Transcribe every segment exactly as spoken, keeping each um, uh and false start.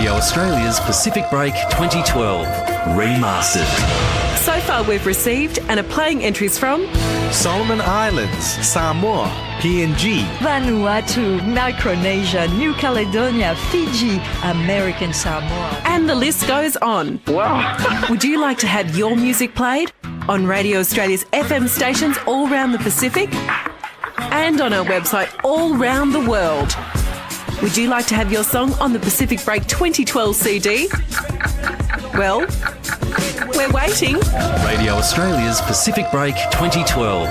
Australia's Pacific Break twenty twelve Remastered. So far, we've received and are playing entries from Solomon Islands, Samoa, P N G, Vanuatu, Micronesia, New Caledonia, Fiji, American Samoa. And the list goes on. Wow. Would you like to have your music played on Radio Australia's F M stations all around the Pacific? And on our website all around the world. Would you like to have your song on the Pacific Break twenty twelve C D? Well, we're waiting. Radio Australia's Pacific Break twenty twelve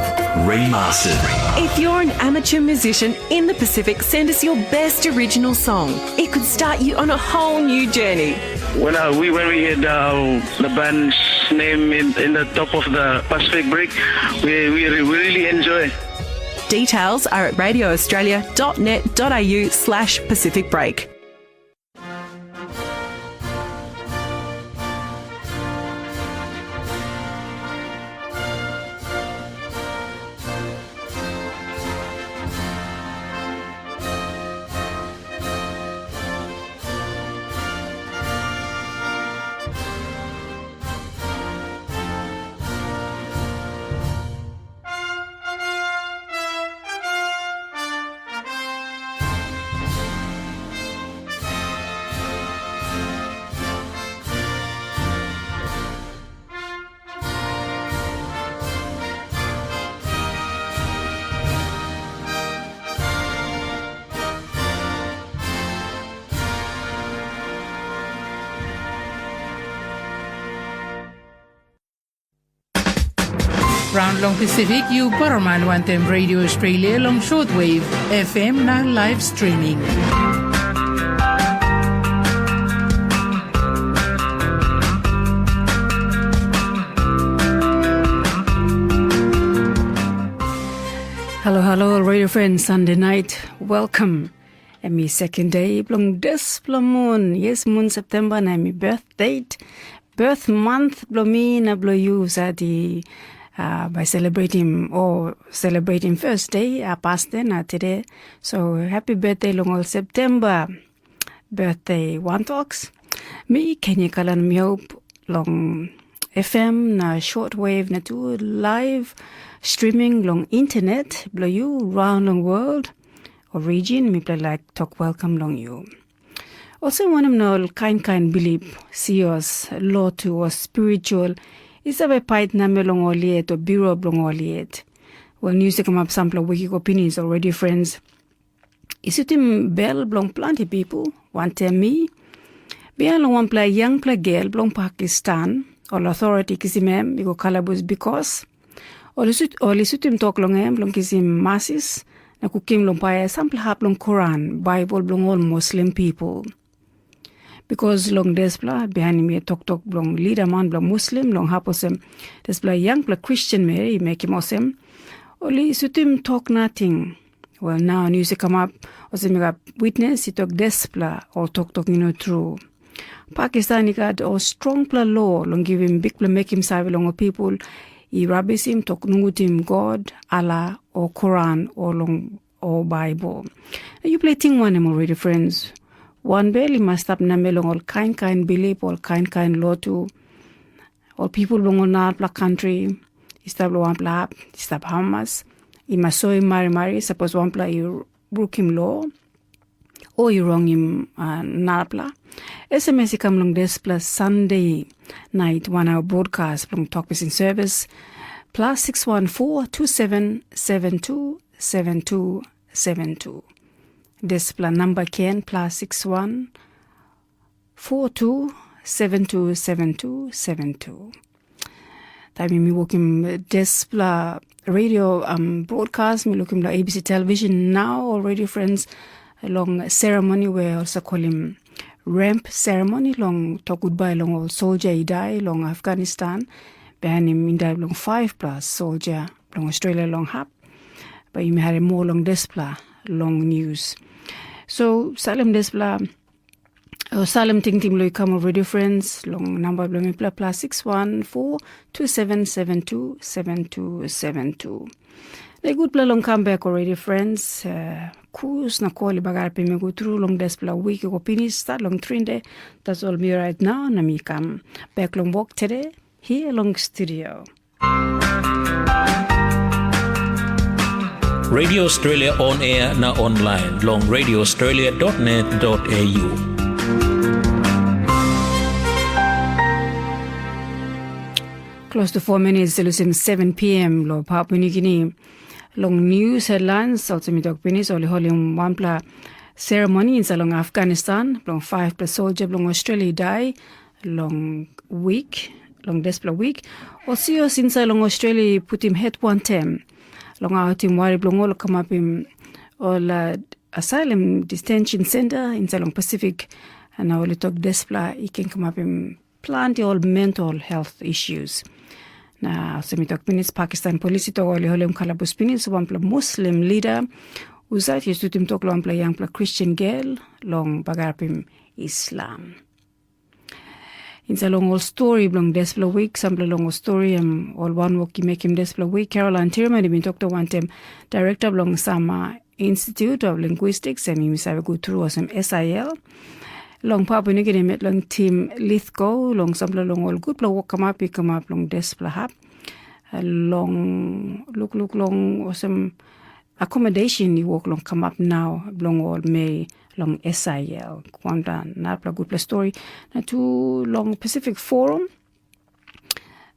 Remastered. If you're an amateur musician in the Pacific, send us your best original song. It could start you on a whole new journey. When uh, we when we heard uh, the band's name in, in the top of the Pacific Break, we we, re- we really enjoy. Details are at radioaustralia.net.au slash Pacific Break. Raun long Pasifik yu poroman wantaim Radio Australia long shortwave, F M na live streaming. Halo, halo, radio friends, Sunday night, welcome. Em i second day bilong dispela mun. Yes, mun September na em i birth date. Birth month bilong mi na bilong yu sati uh, by celebrating or celebrating first day uh, past day na today. So happy birthday long all September birthday one talks. Mi Kenya Kalan Miop long F M na shortwave na tu live streaming long internet bilong yu round long world or region. Mipela like talk welcome long you. Olsem wanem na ol kain kain bilip, sios, lotu o spiritual i save pait namel long ol yet o biro bilong ol yet? Wel, nius i kamap sampela wik i go pinis already, friends. I sutim bel bilong planti pipul, wantaim mi. Bihain long wanpela yangpela gel bilong Pakistan, ol authority kisim em i go kalabus bikos ol i sutim tok long em bilong kisim masis na kukim long paia sampela hap long Koran, Baibel bilong ol Muslim pipul. Bikos long dispela bihainim yet toktok bilong lidaman bilong Muslim long hap olsem dispela yangpela Kristen meri i mekim olsem, ol i sutim tok nating. Wel, nau nius i kamap olsem i gat witnes i tok dispela ol toktok i no tru. Pakistan i gat ol strongpela lo long givim bikpela mekim save long ol pipul i rabisim tok nungutim God, Allah, o Koran, o long o Baibel. Na yupela ting wanem already, friends? Wanbel i mas stap namel long ol kain kain bilip, ol kain kain lotu. Ol pipul bilong ol narapela kantri i stap long wanpela hap, i stap hamas, i mas soim marimari sapos wanpela i brukim lo o i rongim uh, narapela. S M S i kam long dispela Sunday night one hour broadcast bilong Tok Pisin Service, plus six one four two seven seven two seven two seven two. Dispela namba ken plus six one four two seven two seven two seven two. Taim mi wokim dispela radio um, broadcast, mi lukim long A B C television now already, friends, long ceremony where also call him ramp ceremony long tok goodbye long ol soldier i dai long Afghanistan. Behind him i dai long five plus soldier long Australia long hap. But you may have more long dispela long news. So Salem dispela O salim tingting bilong i kam ol radio friends long namba bilong mipela plus six one four two seven seven two seven two seven two. Na i gutpela long kam bek ol radio friends, uh, Kus na kol i bagarapim mi go tru long dispela wik i go pinis, stat long trinde. Tasol mi orait nau na mi kam bek long wok tede, hia long studio. Radio Australia on air na online long radio australia dot net dot a u. Close to four minutes to lusim seven p m lo Papua New Guinea. Long news headlines, olsem mi tok pinis, ol i holim wanpela seremoni insait long Afghanistan, bilong faipela soldia bilong Australia i dai long wik, long dispela wik. Ol sios insait long Australia i putim het wantaim long autim wari bilong ol kamapim ol uh, asylum detention center insait long Pacific, na ol i tok dispela i ken kamapim planti ol mental health issues. Na olsem mi tok pinis, Pakistan polis i tok ol i holim kalabus pinis wanpela Muslim lida husat i sutim tok long wanpela yangpela Christian gel long bagarapim Islam. Insait long ol stori bilong dispela wik, sampela long ol stori em ol wanwok i mekim dispela wik, Caroline Tirman i bin toktok wantaim direkta bilong Sama Institute of Linguistics, em yumi save go tru olsem S I L. Long Papua New Guinea, met long tim Lithgo, long sampela long ol gutpela wok kamap i kamap long dispela hap. Long lukluk long olsem accommodation i wok long kamap nau bilong ol meri long S I L. Wanpela narapela gutpela stori. Na tu long Pacific Forum,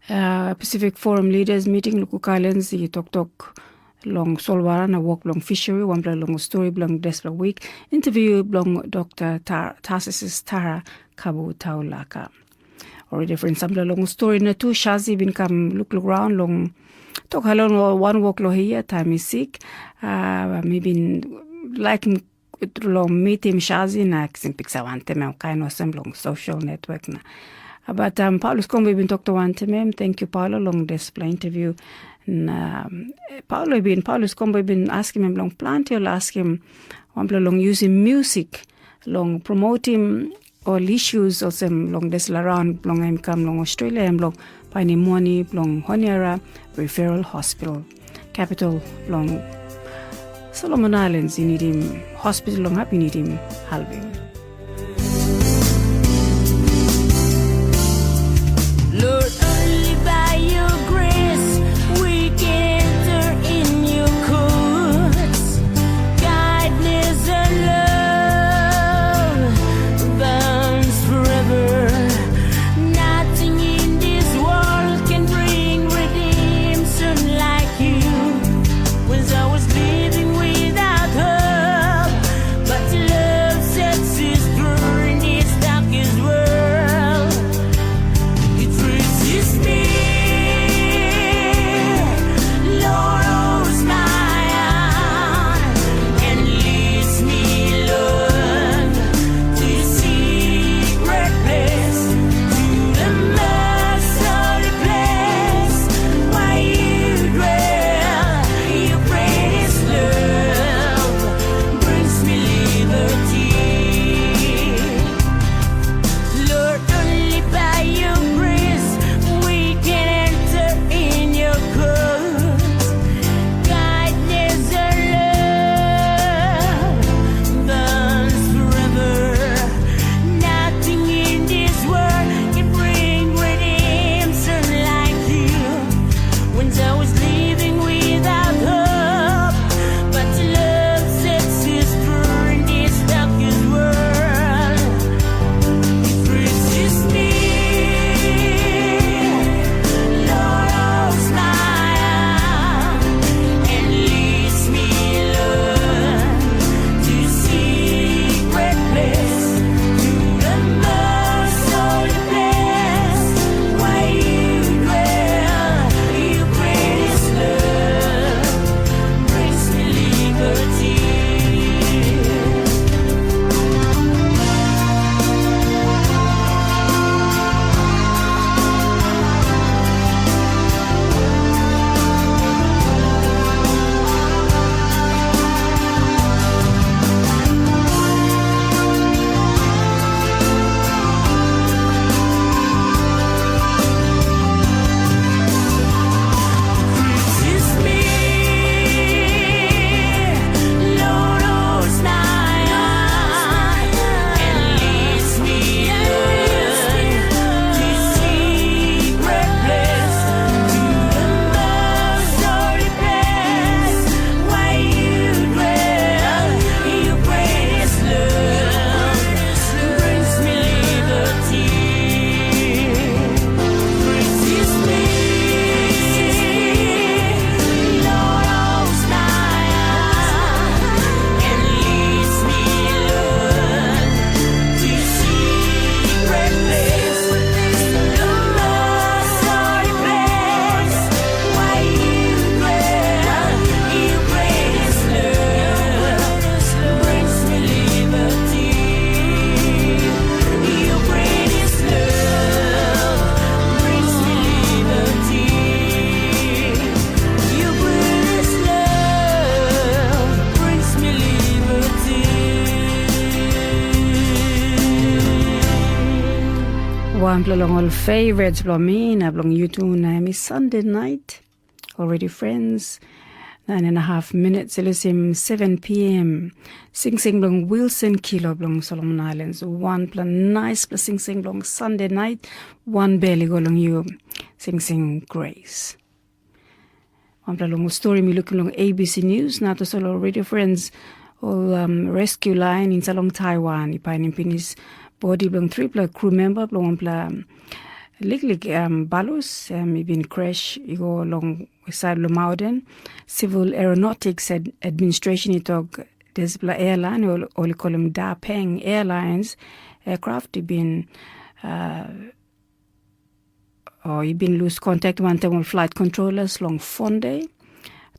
uh, Pacific Forum Leaders Meeting, Luku Islands, i toktok long solwara na wok bilong fishery, wanpela long stori bilong dispela wik, interview bilong Dr. Tar Tarcisius Tara Kabu Taulaka. Ol different sampela long stori na tu Shazi bin kam lukluk raun long tok halo long wanwok long hia taim i sik. Uh, mi bin laikim long mitim Shazi na kisim piksa wantaim em kain olsem long social network na. But um, Paulus Kombo i bin toktok wantaim em, thank you Paulo long dispela interview. Na um, Paulo i bin, Paulus Kombo i bin askim em long planti ol askim wanpela long yusim musik long promotim ol issues olsem long dispela raun bilong em kam long Australia em long painim moni bilong Honiara Referral Hospital, capital bilong Solomon Islands i nidim hospital long hap i nidim halvim. Lord, only by your grace we can enter in your courts. Kindness and love bounds forever. Nothing in this world can bring redemption like you. Was always living without hope, but your love sets you Wanpela long ol favorites bilong mi na bilong yu tu, na em i Sunday night. Already, friends, nine and a half minutes i lusim seven p m. Singsing bilong Wilson Kilo bilong Solomon Islands. Wanpela naispela singsing bilong Sunday night. Wan bel i go long yu. Singsing Grace. Wanpela long stori mi lukim long A B C News, na tasol ol radio friends, ol um, rescue line inside long Taiwan i painim pinis bodi bilong tripela crew member bilong wanpela um, liklik um, balus um, i bin crash i go long side long mountain. Civil Aeronautics Ad- Administration i tok dispela airline ol ol i kolim Da Peng Airlines aircraft i bin uh, o i bin lose contact wantaim ol flight controllers long Fonday.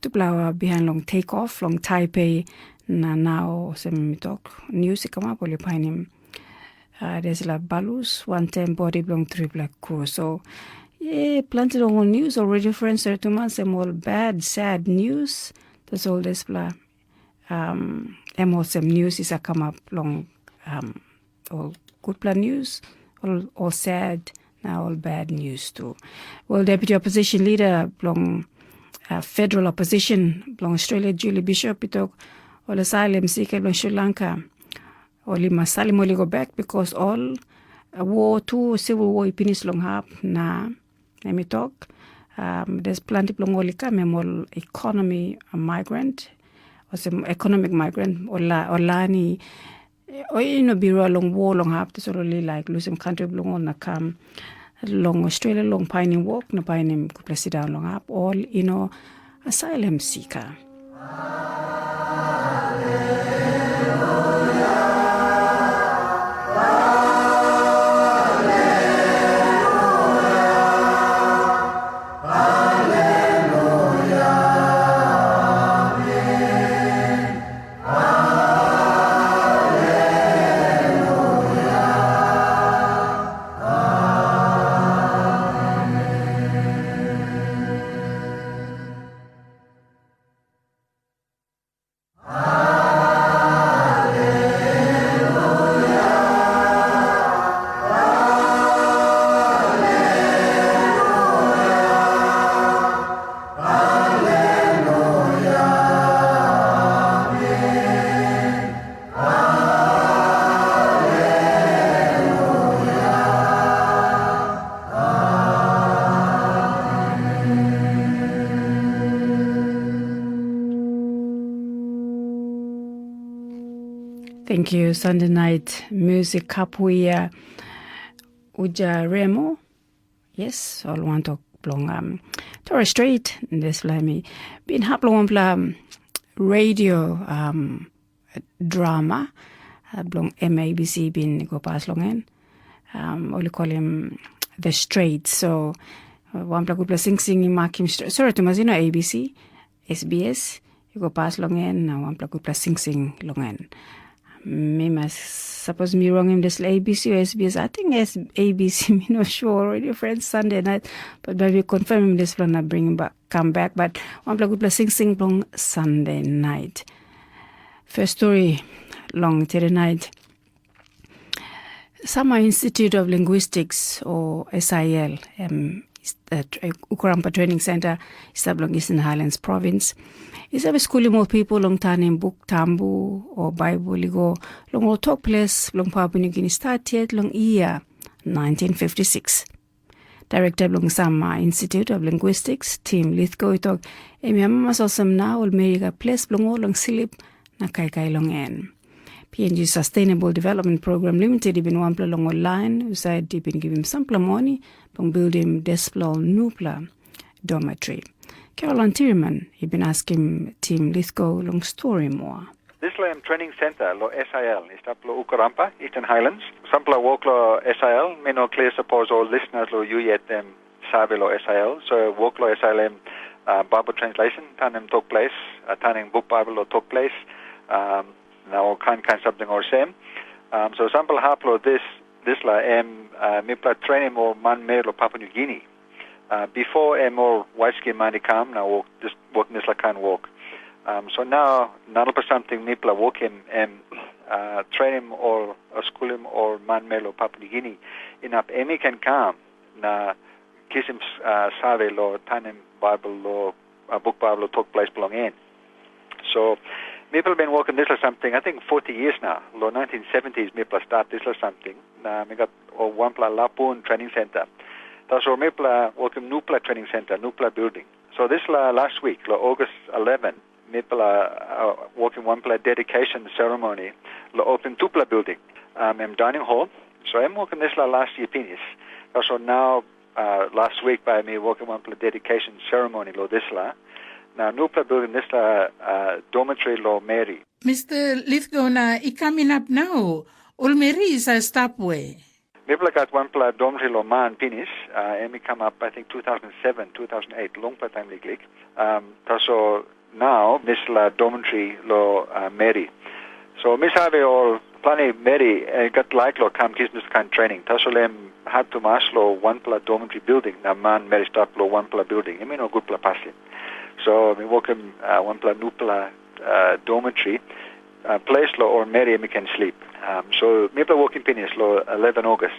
Tupela bihain long take off long Taipei, na nau olsem mi tok, news i kamap ol i painim uh, dispela balus wantaim bodi bilong tripela crew. So yeah, planti long ol news already, friends, tumas em ol bad sad news. Tasol dispela um, em olsem news i sa kamap long um, ol gutpela news, ol, ol sad na ol bad news tu. Well, Deputy Opposition Leader bilong uh, Federal Opposition bilong Australia, Julie Bishop, i tok ol asylum seeker bilong Sri Lanka ol i mas salim ol i go bek, because ol uh, war tu, civil war i pinis long hap, na em i tok um, there's planti bilong ol i kam em ol economy migrant, olsem economic migrant, ol la- ol lain i ol i no birua long war long hap, tasol ol i laik lusim kantri bilong ol na kam long Australia long painim wok na painim gutpela sindaun long hap, ol i no asylum seeker. Thank you, Sunday night music kapuia uja remo. Yes, ol wantok bilong um, Torres Strait, dispela mi bin hap long wanpela um, radio um, drama uh, bilong M A B C bin go pas long en. Um, ol i kolim The Strait. So uh, wanpela gutpela singsing i makim str- sori tumas, you know, A B C, S B S i go pas long en na wanpela gutpela singsing long en. Mi mas sapos mi rongim dispela A B C o S B S, I think S- A B C, mi no sure already, friends, Sunday night, but bai mi confirmim dispela na bringim back, come back, but wanpela gutpela singsing bilong Sunday night. First story long today night. Sama Institute of Linguistics o S I L, em, Ukrampa Training Center i stap long Eastern Highlands Province, i save skulim ol pipul long tanim buk tambu o Baibel i go long ol tok ples bilong Papua Nugini stat yet long yia nineteen fifty-six. Direkta bilong Sama Institute of Linguistics, Tim Lithgow, i tok, em i amamas olsem na ol meri i gat ples bilong ol long slip na kaikai long en. P N G Sustainable Development Program Limited i bin wanpela long ol lain husat i bin givim sampela moni bilong bildim dispela ol nupela dormitory. Caroline Tiriman i bin askim Tim Lithgow long stori moa. Dispela em training center lo S I L i stap lo Ukaramba, Eastern Highlands. Sampela wok lo S I L, mi no clear, suppose all listeners lo you yet em save lo S I L. So wok lo S I L em uh, Bible translation, tanim tok place, uh, tanim book Bible lo tok place, um, na all kind kind something or same. Um, so sampela hap lo this, this la em uh, mipela training o man me lo Papua New Guinea. Uh, before em ol waitski man i kam na wok dis wok dispela kain wok. Um, so nau narapela samting mipela wokim em uh, trenim ol, uh, skulim ol manmeri lo Papua Nigini, inap em i ken kam na kisim uh, save lo tanim Baibel lo uh, buk Baibel lo tok ples bilong en. So mipela bin wokim dispela samting, I think forty years now. Lo nineteen seventies mipela start dispela samting. Na mi gat o wanpela lapun training center. Tasol mipela wokim nupela training center, nupela building. So dispela last week, lo August eleven, mipela uh, wokim wanpela dedication ceremony lo opim tupela building, um, em dining hall. So em wokim dispela last year pinis. Tasol now uh, last week bai mi wokim wanpela dedication ceremony lo dispela. Na nupela building dispela uh, dormitory lo meri. Mister Lithgo, na i kam inap nau, ol meri i save stap we? Mipela gat wanpela dormitory lo man pinis, uh, em i kamap, I think, two thousand seven, two thousand eight, longpela taim liklik. Um, tasol nau, dispela dormitory lo uh, meri. So mi save ol planti meri eh, gat laik lo kam kisim dispela kain training. Tasol em hat tumas lo wanpela dormitory building, na man meri stap lo wanpela building. Em i no gutpela pasin. So mi wokim uh, wanpela nupela uh, dormitory, uh, ples lo ol meri em i ken slip. Um, so mipela wokim pinis lo eleven August,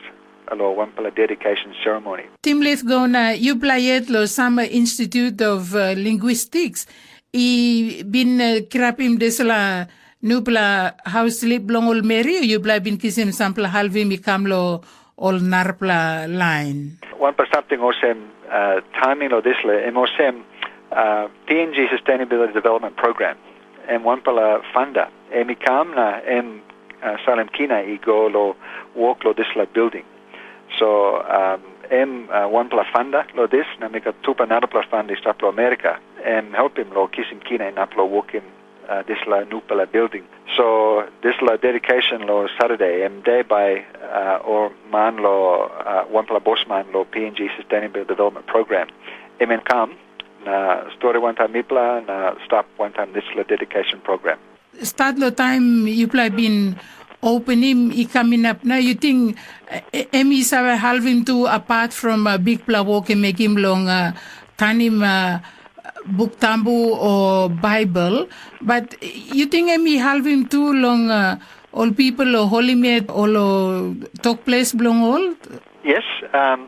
lo wanpela dedication ceremony. Tim Lithgo, na yupela yet lo Summer Institute of uh, Linguistics i bin uh, kirapim dispela nupela haus slip bilong ol meri, o yupela bin kisim sampela halvim i kam lo ol narapela lain? Wanpela samting olsem, uh, timing lo dispela, em olsem, uh, P N G Sustainability Development Program, em wanpela fanda, em i kam na em uh, salim kina i go lo wok lo dispela building. So um, em uh, wanpela fanda lo dis, na mi gat tupela narapela fanda i stap lo Amerika, em helpim lo kisim kina inap lo wokim uh, dispela nupela building. So dispela dedication lo Saturday, em de bai uh, o man lo uh, wanpela bosman lo P N G Sustainable Development Program, em en kam na stori wantaim mipela na stap wantaim dispela dedication program. Stat lo taim yupela bin openim i kam inap, na yu ting eh, em i save halvim tu apart from uh, bikpela wok em mekim long uh, tanim uh, buk tambu o Baibel, but yu ting em i halvim tu long uh, ol pipel o holim yet ol o tok ples bilong ol? Yes. Um,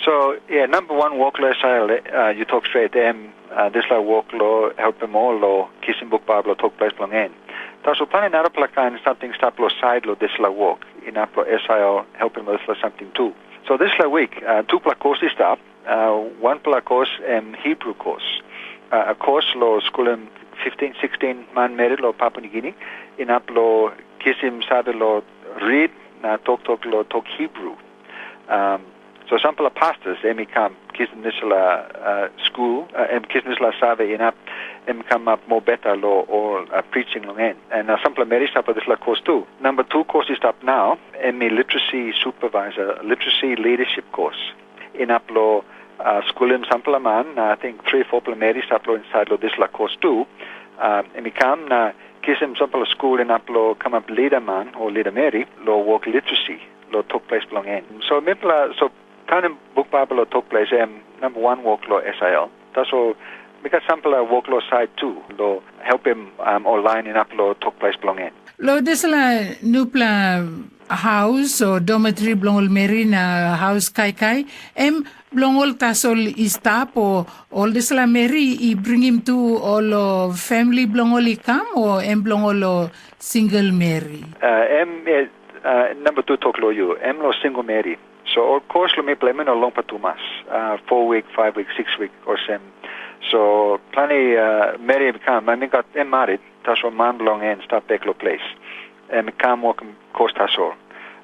so, yeah, number one, wok lo S I L, uh, you talk straight, em, uh, dispela wok lo helpim ol lo kisim buk Baibel lo tok ples bilong en. Tasol planti narapela kain samting stap lo sait lo dispela wok, inap lo S I L helpim lo dispela samting tu. So dispela wik, uh, tupela kos i stap, uh, wanpela kos em Hebrew kos. Uh, a kos lo skulim fifteen, sixteen manmeri lo Papua Nigini, inap lo kisim save lo rid na toktok lo tok Hebrew. Um, so sampela pastors em i kam kisim dispela uh, skul, uh, em kisim dispela save inap, em kamap moa beta lo ol uh, preaching long en. And uh, sampela meri stap lo dispela kos tu. Number two kos i stap nau, em i literacy supervisor, literacy leadership course. Inap lo uh, skulim sampela man, na I think three, fourpela meri stap lo inside lo dispela kos tu. Uh, em i kam na kisim sampela skul inap lo kamap lida man o lida meri lo wok literacy lo tok ples bilong en. So mipela, so tanim buk Baibel lo tok ples em number one wok lo S I L. Tasol mi gat sampela wok lo sait tu lo helpim um, ol lain inap lo tok ples bilong en. Lo dispela nupela haus o dormitory bilong ol meri na haus kaikai, em bilong ol tasol i stap, o ol dispela meri i bringim tu ol o famili bilong ol i kam, o em bilong ol o single meri? Uh, em, eh, uh, number two tok lo you, em lo single meri. So of course lo mipela em no longpa tumas, uh, four week, five week, six week or sem. So planti uh, meri em kam, I mean, got em married, tasol man bilong en stap bek lo ples. Em i kam wokim kos tasol.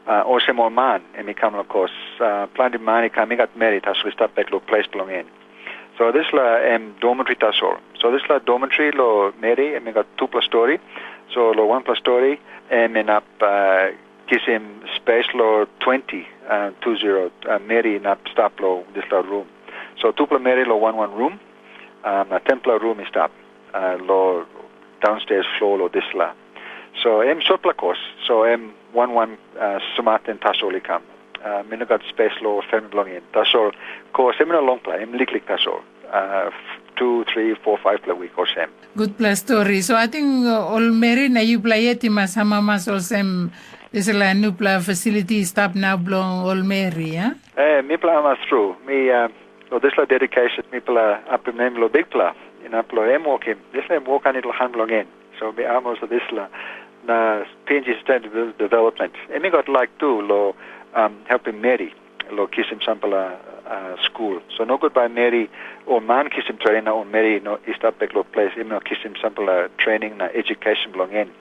Uh, olsem ol man, em i kam lo kos. Uh, planti man i kam, i gat meri tasol i stap bek lo ples bilong en. So dispela em dormitory tasol. So dispela dormitory lo meri, em i gat tupela stori. So lo wanpela stori, em inap uh, kisim spes lo twenty, uh, two zero, uh, meri inap stap lo dispela rum. So tupela meri lo wan wan rum, um, na tenpela rum i stap uh, lo downstairs floor lo dispela. So em sotpela kos, so em wan wan uh, sumat en tasol i kam. Uh, mi no gat spes lo famili bilong en. Tasol kos em no longpela, em liklik tasol. Uh, two, three, four, five pela week olsem. Gutpela stori. So ating ol meri na yupela yet i mas amamas olsem dispela nupela fasiliti i stap nau bilong ol meri, a? E, mipela amas tru. Mi, uh, lo dispela dedication mipela apim nem lo Bikpela. Inap lo em wokim. Dispela em wok anit lo han bilong en. So mi amos lo dispela na P N G Sustainable Development. Em i got laik tu lo um, helpim meri lo kisim sampela uh, skul. So nogut bai meri o man kisim trening na o meri no i stap bek lo ples em no kisim sampela trening na education bilong en.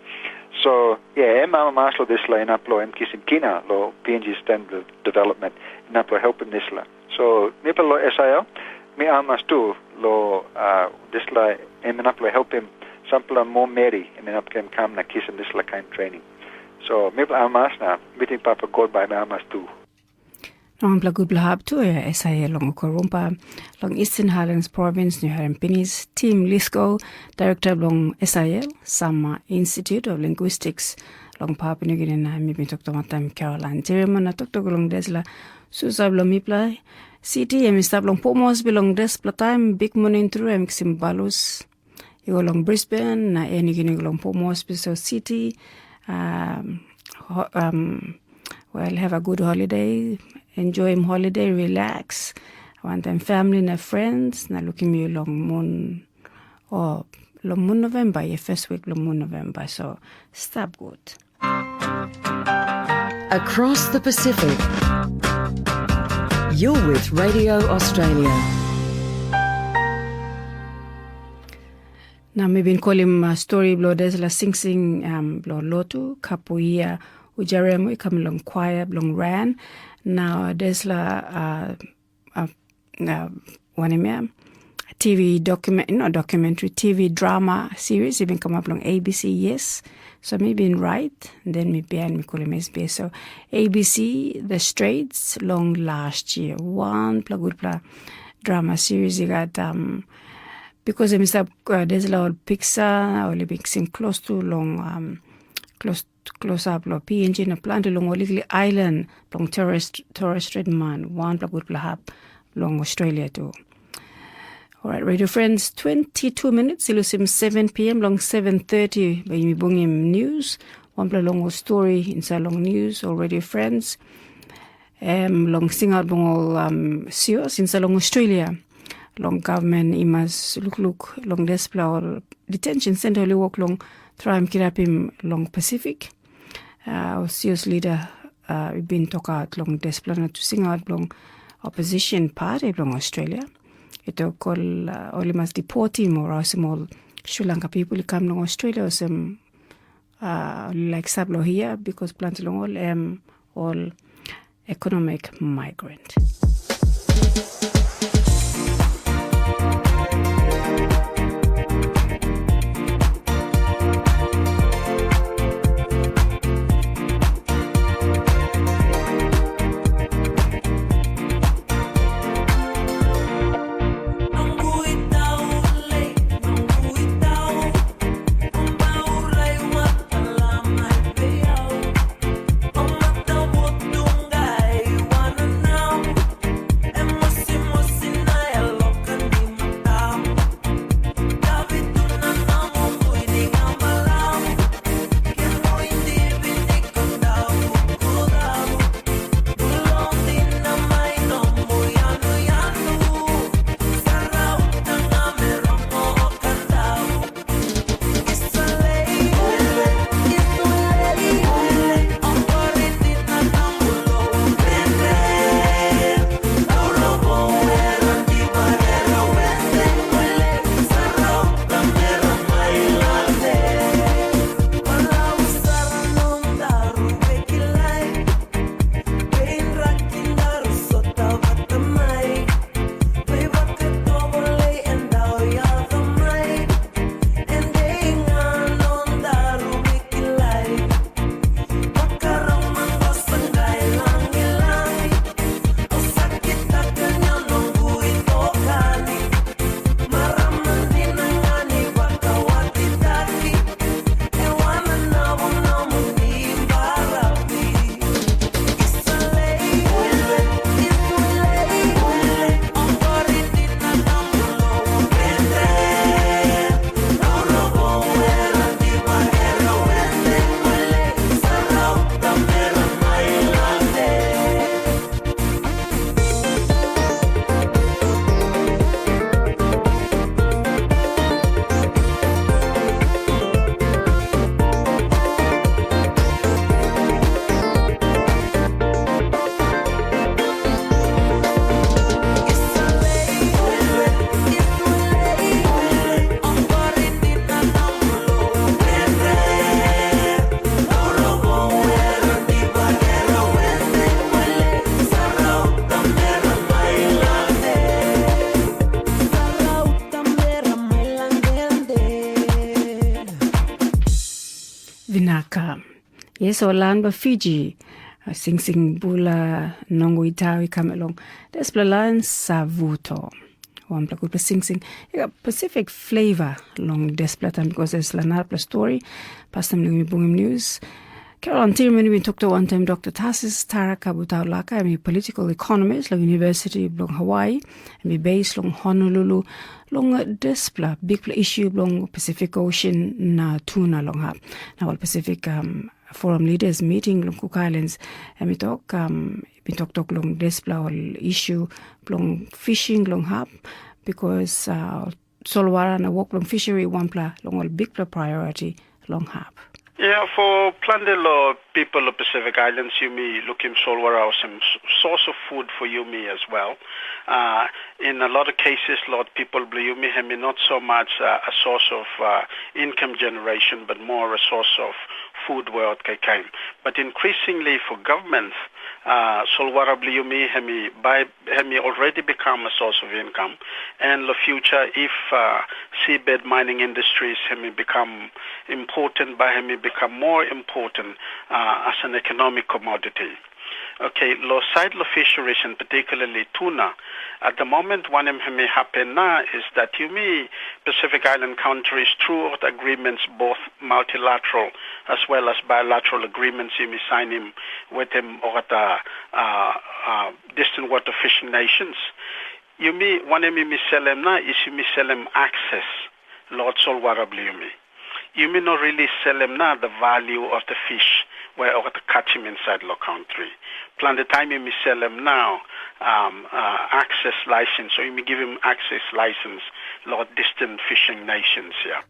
So yeah, em amamas lo dispela inap lo em kisim kina lo P N G Sustainable Development inap lo helpim dispela. So mipela lo S I L, mi amamas tu lo uh, dispela em inap lo helpim sampela moa meri em inap ken kam na kisim dispela kain trening. So mipela amamas na mi ting Papa God bai mi amamas tu. Longpela gutpela hap tu ya S I A long Ukarumpa, long Eastern Highlands Province, New Haven Pinis, Tim Lisko, Director bilong S I L, Sama Institute of Linguistics, long Papua New Guinea na mi bin toktok wantaim Caroline Jeremon na toktok long dispela susa bilong mipela. City em i stap long pomos bilong dispela taim bik moning tru em kisim balus. I go long Brisbane na en i gini long Port Moresby, so city. Um, ho- um, well, have a good holiday, enjoy him holiday, relax. Wantaim family na friends na lukim yu long mun o long mun November, ye first week long mun November, so stap gut. Across the Pacific, you're with Radio Australia. Na mi bin kolim uh, stori bilong dispela singsing um, bilong lotu kapuia ujarem i kam long kwaia bilong ran. Na dispela uh, uh, uh, wanem ya T V document, no documentary, T V drama series i bin kamap long A B C, yes. So mi bin right, then mi bihain mi kolim S B S. So A B C, The Straits, long last year. Wanpela gutpela drama series i gat um, because em i stap uh, dispela ol piksa ol i bin kisim klostu long um, close close up long P N G na planti long ol liklik island bilong Torres Torres Strait man wanpela gutpela hap long Australia tu. Alright, radio friends, twenty-two minutes i lusim seven p.m. long seven thirty bai yumi bungim news. Wanpela long ol story inside long news, already friends. Em long singaut bilong ol um, sios inside long Australia. Long government i mas lukluk long dispela ol detention center ol i wok long traim kirapim long Pacific. Uh, ol sios leader uh, i bin tokaut long dispela na tu singaut bilong opposition party bilong Australia. I tok ol uh, ol i mas deportim o rausim ol Sri Lanka people i kam long Australia olsem uh, ol i laik stap long hia because planti long ol em ol economic migrant. Yes, o lan ba Fiji, singsing bula nongo itau i kam long dispela lan Savuto. Wanpela gutpela singsing, i gat Pacific flavor long dispela taim, because dispela narapela stori, pastaim long mi bungim news. Carol Antirman i bin toktok wantaim Dr. Tasis Tara Kabutaulaka, em i political economist long University bilong Hawaii, em i base long Honolulu, long dispela bikpela issue bilong Pacific Ocean na tuna long hap. Na ol Pacific um, Forum Leaders meeting long Cook Islands, em i tok, um, bin toktok long dispela ol issue bilong fishing long hap, because uh, solwara na work bilong fishery wanpela long ol bikpela priority long hap. Yeah, for planti lo people of Pacific Islands, yumi lukim solwara olsem source of food for yumi as well. Uh, in a lot of cases, lot people bilong yumi, hem i not so much uh, a source of uh, income generation, but more a source of food world kaikai. But increasingly for governments, uh, solwara bilong yumi, hem i bai hem i already become a source of income. And the future, if uh, seabed mining industries hem i become important, by hem i become more important uh, as an economic commodity. Okay, lo side lo fisheries and particularly tuna. At the moment, one hem i happen now is that yumi Pacific Island countries throughout agreements, both multilateral as well as bilateral agreements, yumi sign him with him or the uh, uh, distant water fishing nations. Yumi, one hem yumi selem na is yumi selem access lo solwara bilong yumi. Yumi no really selem na the value of the fish where or the catch him inside lo country. Planti time yumi selem now um, uh, access license, so yumi give him access license lo distant fishing nations, yeah.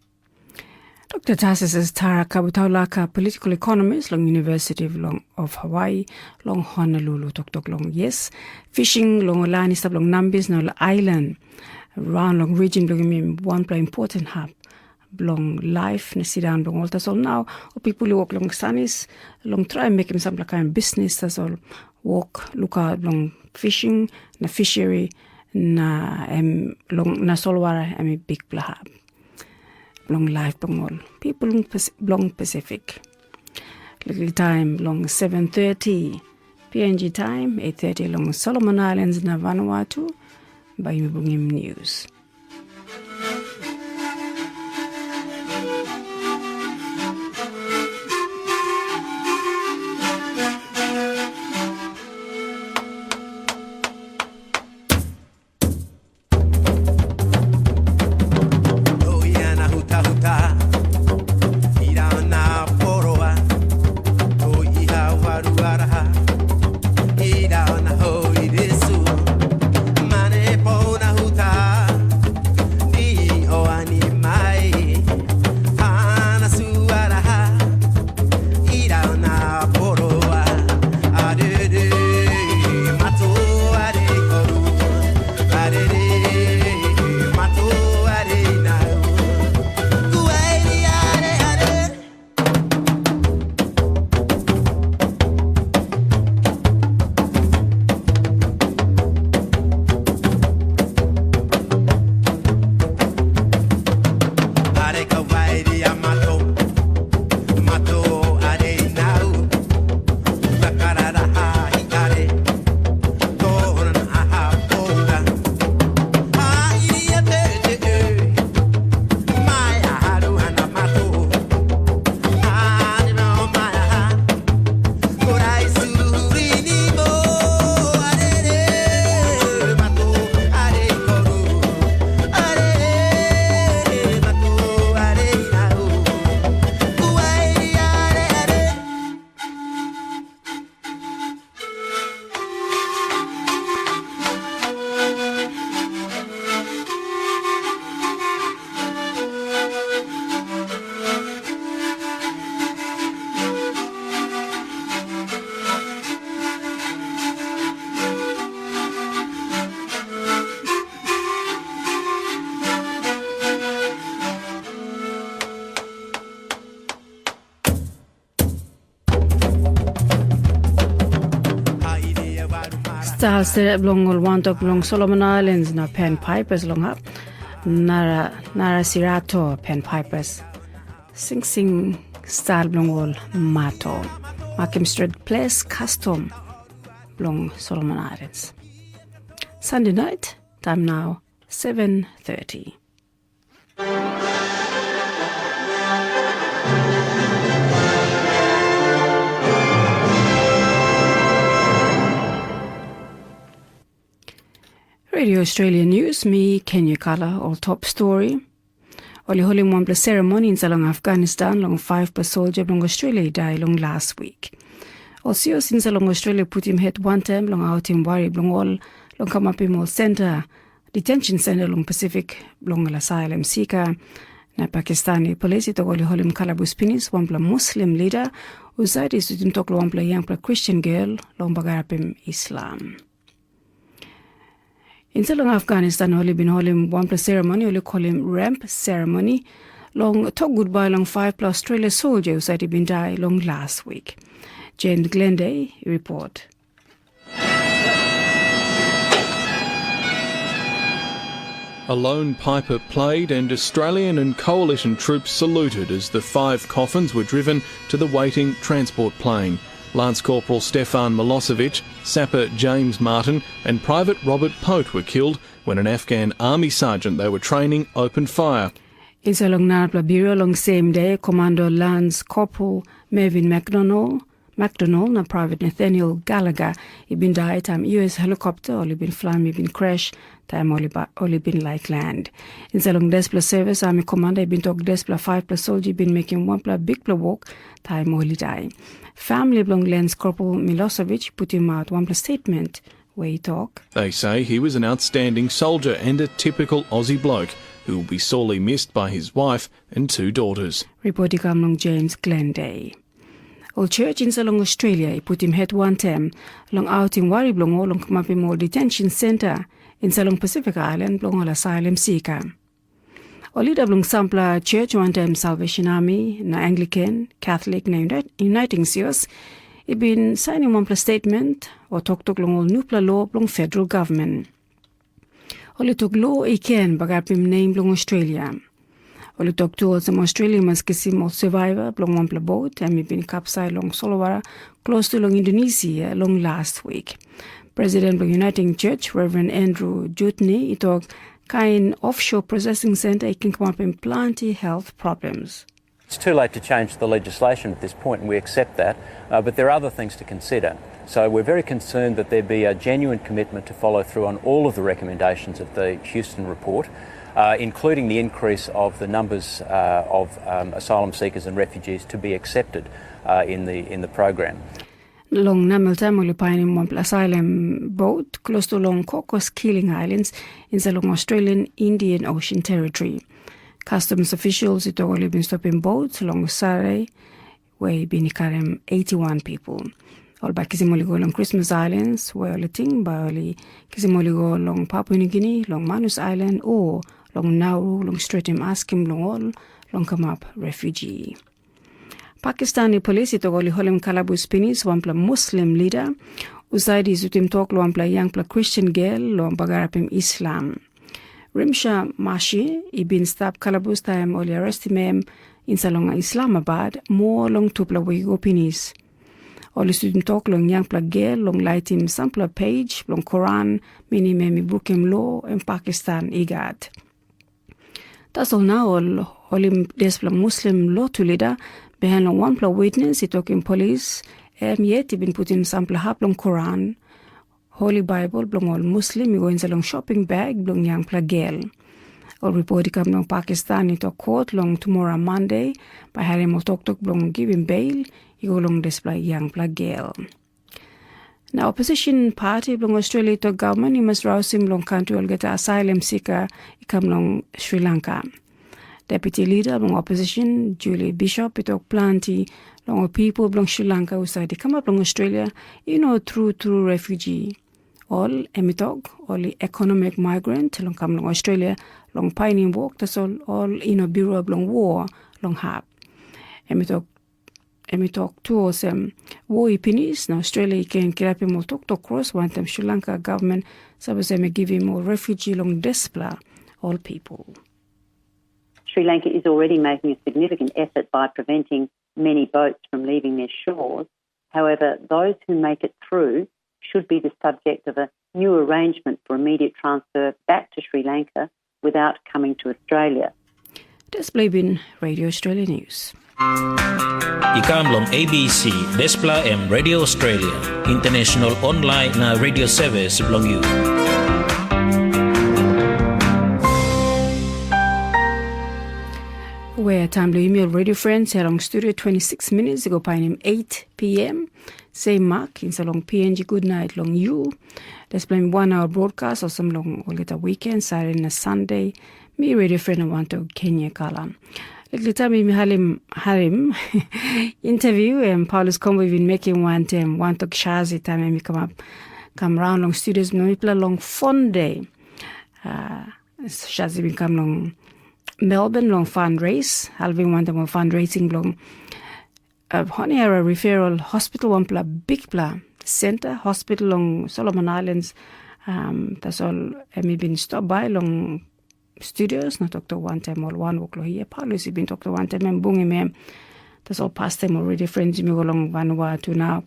Dr. Tarsis is Tara Kabutaulaka, political economist long University of, long, of Hawaii, long Honolulu, toktok long yes. Fishing long ol lain i stap long Nambis na ol island. Raun long region bilong yumi wanpela important hap bilong laif na sindaun bilong ol tasol nau, o pipul i wok long sanis, long trai mekim sampela kain bisnis tasol wok lukaut bilong fishing na fishery na em long na solwara em i bikpela hap. Bilong laif bilong ol pipul bilong Pasifik. Liklik taim bilong seven thirty P N G taim, eight thirty long Solomon Islands na Vanuatu, bai yumi bungim news. Star stret bilong ol wantok bilong Solomon Islands na Pan Pipers long hap. Nara, Nara Sirato Pan Pipers. Singsing Star bilong ol mato. Makim stret ples kastom bilong Solomon Islands. Sunday night, time now seven thirty. Radio Australia News, mi Kenya Kala, ol top story. Ol i holim wanpela seremoni insait long Afghanistan long faipela soldia bilong Australia i dai long las wik. Ol sios insait long Australia putim het wantaim long autim wari bilong ol long kamapim ol senta, detention center long Pasifik bilong ol asylum seeker. Na Pakistan i polis i tok ol i holim kalabus pinis wanpela Muslim lida husat i sutim tok long wanpela yangpela Christian girl long bagarapim Islam. Insait long Afghanistan ol i bin holim wanpela seremoni ol i kolim ramp seremoni long tok gutbai long faipela Australia soldia husat i bin dai long las wik. James Glendale i report. A lone piper played and Australian and coalition troops saluted as the five coffins were driven to the waiting transport plane. Lance Corporal Stefan Milosevic, Sapper James Martin, and Private Robert Pote were killed when an Afghan army sergeant they were training opened fire. Insait long narapela biro long sem de, Komando Lance Corporal Mevin McDonald, McDonald na Private Nathaniel Gallagher i bin dai taim U S helikopta ol i bin flaim i bin crash taim ol i ba- ol i bin laik land. Insait long dispela service, ami komanda i bin tok dispela faipela soldia i bin mekim wanpela bikpela wok taim ol i dai. Famili bilong Lance Corporal Milosevic putim out wanpela statement where i tok. They say he was an outstanding soldier and a typical Aussie bloke who will be sorely missed by his wife and two daughters. Ripot i kam long James Glendale. Ol church insait long Australia i putim het wantaim long autim wari bilong ol long kamapim ol detention center insait long Pacific Island bilong ol asylum seeker. Ol lida bilong sampela church wantaim Salvation Army na Anglican, Catholic na Uniting Sios i bin sainim wanpela statement o toktok long ol nupela lo bilong federal gavman. Ol i tok lo i ken bagarapim nem bilong Australia. Ol i tok tu olsem Australia i mas kisim ol survivor bilong wanpela bot em i bin kapsai long solwara klostu long Indonesia long last week. President bilong Uniting Church, Reverend Andrew Jutney, i tok kain offshore processing center i ken kamapim planti health problems. It's too late to change the legislation at this point, and we accept that, uh, but there are other things to consider. So we're very concerned that there be a genuine commitment to follow through on all of the recommendations of the Houston report, uh, including the increase of the numbers, uh, of, um, asylum seekers and refugees to be accepted, uh, in the, in the program. Long namel taim ol i painim wanpela asylum boat klostu long Cocos Keeling Islands insait long Australian Indian Ocean Territory. Customs officials i tok ol i bin stopim boat long Sare, we i bin i karim eighty-one people. Ol bai kisim ol i go long Christmas Islands, we ol i ting bai ol i kisim ol i go long Papua New Guinea, long Manus Island, o long Nauru, long stretim askim long ol long kamap refugee. Pakistani polis i tok ol i holim kalabus pinis wanpela Muslim lida, husat i sutim tok long wanpela yangpela Christian girl long bagarapim Islam. Rimsha Mashi i bin stap kalabus taim ol i arrestim em insait long Islamabad moa long tupela wik i go pinis. Ol i sutim tok long yangpela girl long laitim sampela page bilong Koran, minim em i brukim lo em Pakistan i gat. Tasol nau ol holim dispela Muslim lotu lida bihain long wanpela witnes i tokim polis, em yet i bin putim sampela hap long Koran, Holy Bible bilong ol Muslim i go insait long shopping bag bilong yangpela girl. Ol ripot i kam long Pakistan i tok kot long tumora Monday bai harim ol toktok bilong givim bail i go long dispela yangpela girl. Na opposition party bilong Australia i tok gavman i mas rausim long kantri olgeta asylum seeker i kam long Sri Lanka. Deputy leader bilong opposition Julie Bishop i tok planti long ol people bilong Sri Lanka husat i kamap long Australia i no tru tru refugee. Ol em i tok ol i economic migrant long kam long Australia long painim wok, tasol ol i no birua bilong war long hap. Em i tok em i tok tu olsem, war i pinis na Australia i ken kirapim ol toktok kros wantaim Sri Lanka gavman, sapos em i givim ol refugee long dispela ol people. Sri Lanka is already making a significant effort by preventing many boats from leaving their shores. However, those who make it through should be the subject of a new arrangement for immediate transfer back to Sri Lanka without coming to Australia. Dispela i bin Radio Australia News. I kam long A B C, dispela em Radio Australia, international online na radio service bilong you. Wea taim bilong yumi ol radio friends, ya long studio, twenty-six minutes i go painim eight p.m. Same mark, insait long P N G, good night long you. Dispela em one hour broadcast, olsem long olgeta weekend, Saturday na Sunday. Mi radio friend na wantok Kenya Kala. Liklik taim mi harim, harim interview em Paulus Kombo i bin mekim wantaim wantok Shazi taim em i kamap, kam raun long studios bilong mipela long Fun Day. Uh, Shazi bin kam long Melbourne long fundraise, helpim wantaim ol fundraising bilong uh, Honiara Referral Hospital, wanpela bikpela center hospital long Solomon Islands. Um, tasol em i bin stop by long studios na toktok wantaim ol wanwok long hia. Paulus i bin toktok wantaim em, bungim em. Tasol pastaim already friends mi go long Vanuatu nau.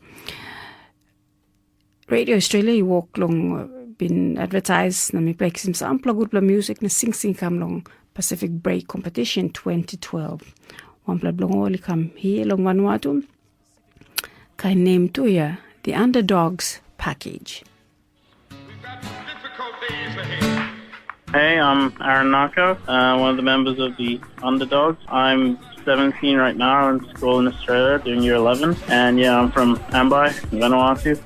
Radio Australia i wok long uh, bin advertise na mi play kisim sampela gutpela music na singsing kam long Pacific Break Competition twenty twelve. Wanpela bilong ol i kam hia long Vanuatu. Kain nem tu ya, The Underdogs Package. Hey, I'm Aaron Naka, uh, one of the members of the Underdogs. I'm seventeen right now. I'm in school in Australia doing year eleven. And yeah, I'm from Ambai, Vanuatu.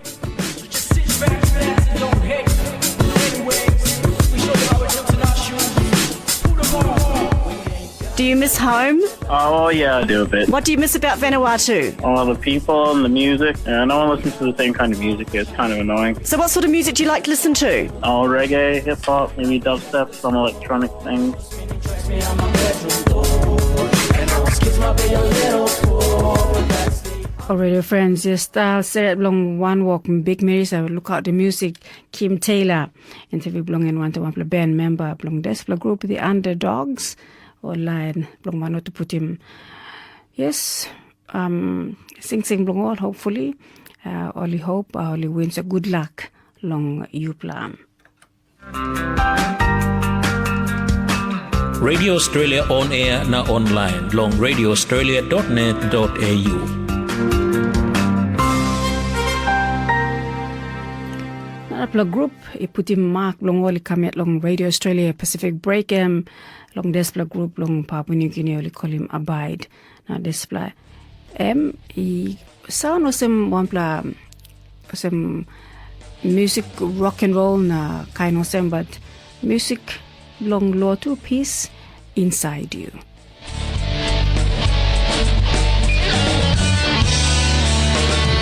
Do you miss home? Oh, well, yeah, I do a bit. What do you miss about Vanuatu? All the people and the music. Uh, no one listens to the same kind of music. It's kind of annoying. So, what sort of music do you like to listen to? Oh, reggae, hip hop, maybe dubstep, some electronic things. Already friends, yes, style set long one walk big Mary, so look out the music, Kim Taylor. Interview belong in one to one band member belong this group, the Underdogs, or line belong one to put him. Yes, um, sing sing belong all, hopefully. Uh, only hope, uh, only wins a good luck long you plan. Radio Australia on air na online long radioaustralia.net.au. Narapela grup i putim mak bilong ol i kam yet long Radio Australia Pacific Break em long dispela grup long Papua New Guinea ol i kolim Abide. Na dispela em i saun olsem wanpela olsem music rock and roll na kain olsem, but music long lotu peace inside you.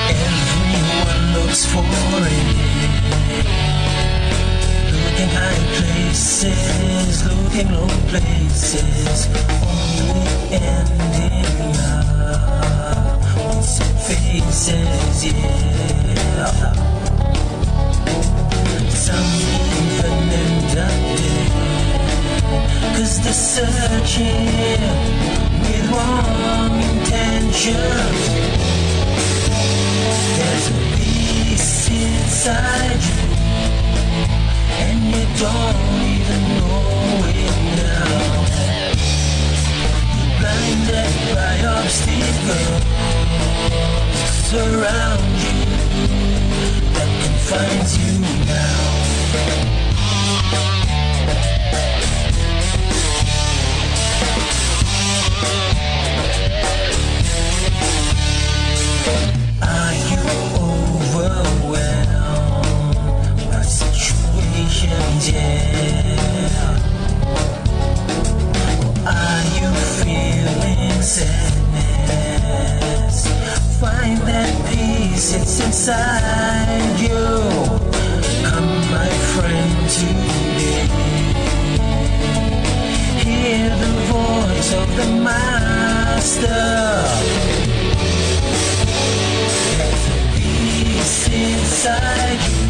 Everyone looks for it. Looking high places, looking low places, only ending up with some faces, yeah. Some even end up dead, 'cause they're searching with wrong intentions. There's a peace inside you, and you don't even know it now. Blinded by obstacles surround you that confines you now. Are you overwhelmed by situations? Yeah. Are you feeling sadness? Find that peace, it's inside you. Come, my friend, today. Hear the voice of the Master. There's a peace inside you,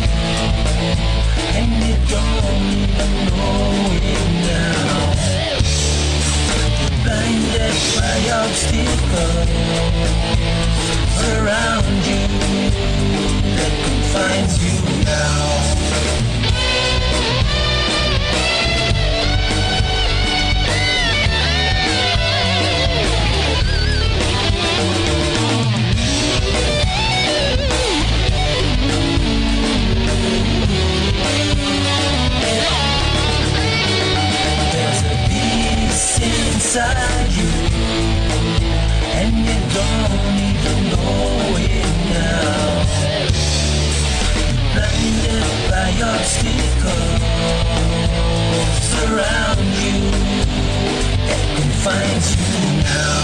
and you don't even know it now. Blinded Fire obstacles around you that confines you now. There's a peace inside you, and you don't even know it now. Blinded by obstacles around you that confines you now.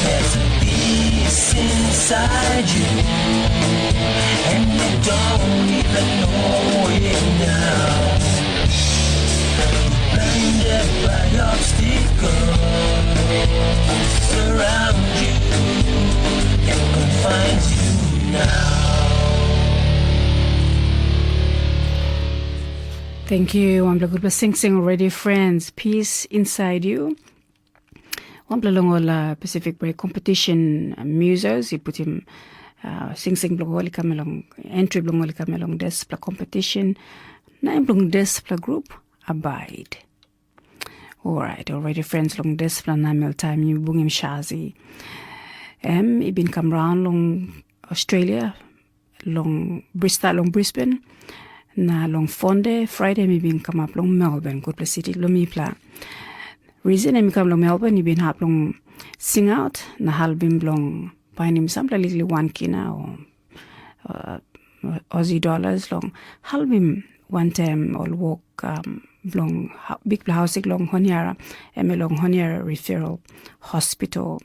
There's a peace inside you, and you don't even know it now. Blinded by obstacles around you that confines you now. Thank you. Wanpela gutpela singsing already, friends. Peace inside you. Wanpela long ol uh, Pacific Break Competition uh, musos i putim uh, singsing bilong ol i kam long entry bilong ol i kam long dispela competition. Na em bilong dispela group Abide. Alright, already friends long dispela namel time you bungim Shazi. Em i bin kam raun long Australia long Brista long Brisbane. Na long Fonde, Friday mi bin kamap long Melbourne, gutpela city long mipela. Reason em i kam long Melbourne, i bin hap long singaut na halbim bilong painim sampela liklik wan kina o uh, Aussie dollars long halbim wantaim ol wok um, bilong bikpela hausik long Honiara, em long Honiara Referral Hospital,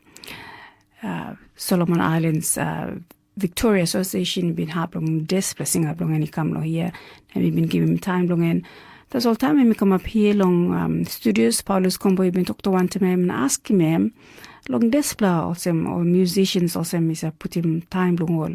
uh, Solomon Islands uh, Victoria Association bin hap long dispela singa bilong en i kam long hia, na mi bin givim taim bilong en. Tasol taim em i kamap hia long um, studios, Paulus Kombo i bin toktok wantaim em na askim em long dispela olsem ol musicians olsem i sa putim taim bilong ol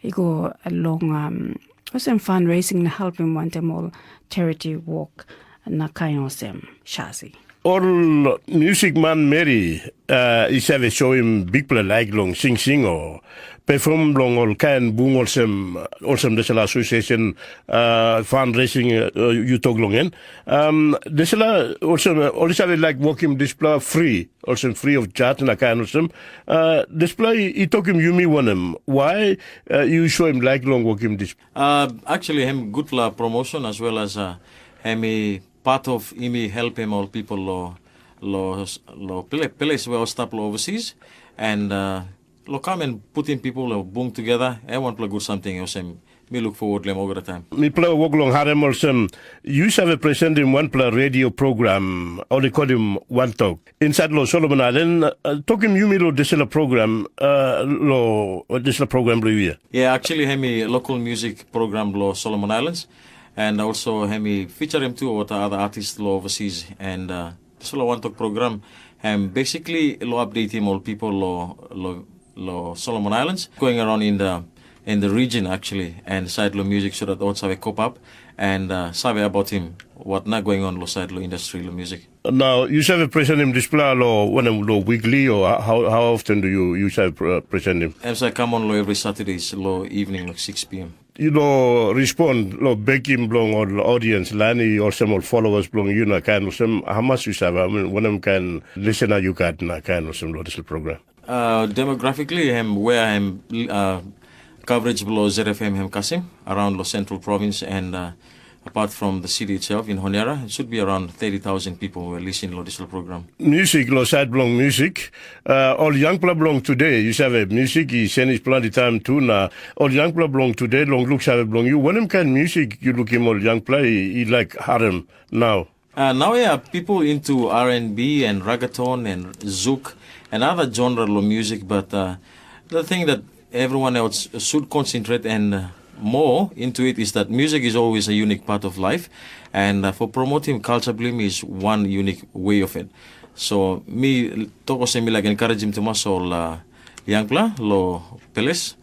i go long um, olsem fundraising na helpim wantaim ol charity work na kain olsem Shazi. Ol musik manmeri uh, i save soim bikpela laik long singsing o pefom long ol kain bung olsem olsem dispela asosiasyon uh, fundraising uh, yu tok long en. Um, dispela olsem ol i save laik wokim dispela fri olsem free of charge na kain olsem. Uh, dispela i tokim yumi wanem? Why uh, you show him like long wokim this? Uh, actually, him gutpela promotion as well as uh, him i part of him i helpim ol people lo lo lo pele pele we all stap lo overseas and uh, lo come and putting people lo bung together. E wanpela good something olsem mi look forward long olgeta time. Mipela wok long harem olsem, yu save presentim wanpela radio program ol i kolim Wantok insait long Solomon Ailan. Uh, tokim yumi long dispela program uh, long dispela program bilong yu. Yeah, actually, hemi local music program lo Solomon Islands, and also hemi feature him too with other artists lo overseas, and uh, dispela Wantok program, um, basically lo update him all people lo lo lo Solomon Islands, going around in the in the region actually, and side lo music so that all save cope up and uh, save about him what not going on lo side lo industry lo music. Now, you save presentim dispela lo wanem lo weekly or how, how often do you you save uh, presentim? Em sa come on lo every Saturdays lo evening lo six p.m. You know, respond lo bekim bilong ol audience lani olsem ol followers bilong you na kain olsem how much you save, I mean, wanem kain listener you got na kain olsem lo dispela program. Uh, demographically, hem where hem uh, coverage below Z F M hem kasim around lo central province and uh, apart from the city itself in Honiara, it should be around thirty thousand people who are listening to this program. Music lo side belong music. Uh, ol yangpela belong today, you save music i senis planti time tu na ol yangpela belong today long look save belong you. Wanem kind music you lookim ol yangpela i, i like harem now? Uh, now, yeah, people into R and B and reggaeton and zouk and other genre of music, but uh, the thing that everyone else should concentrate and uh, more into it is that music is always a unique part of life, and uh, for promoting culture blim is one unique way of it. So me, tokose me like encouraging to muscle uh, young pla lo Peles,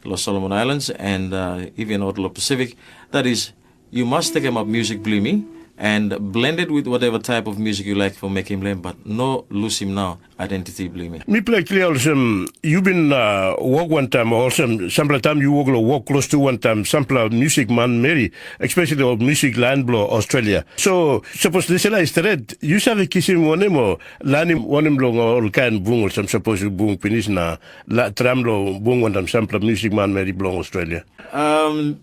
lo Solomon Islands, and uh, even out lo Pacific. That is, you must take him up music blimi and blend it with whatever type of music you like for making blend, but no lose him now identity blame. Mipela klia olsem, yu bin uh, wok wantaim, olsem, sampela taim yu wok lo wok klostu wantaim, sampela musik manmeri, especially ol musik lain bilong Australia. So, sapos dispela i stret, yu save kisim wanem o lanim wanem long ol kain bung olsem, sapos yu bung pinis na la, tram lo bung wantaim sampela musik manmeri bilong Australia? Um,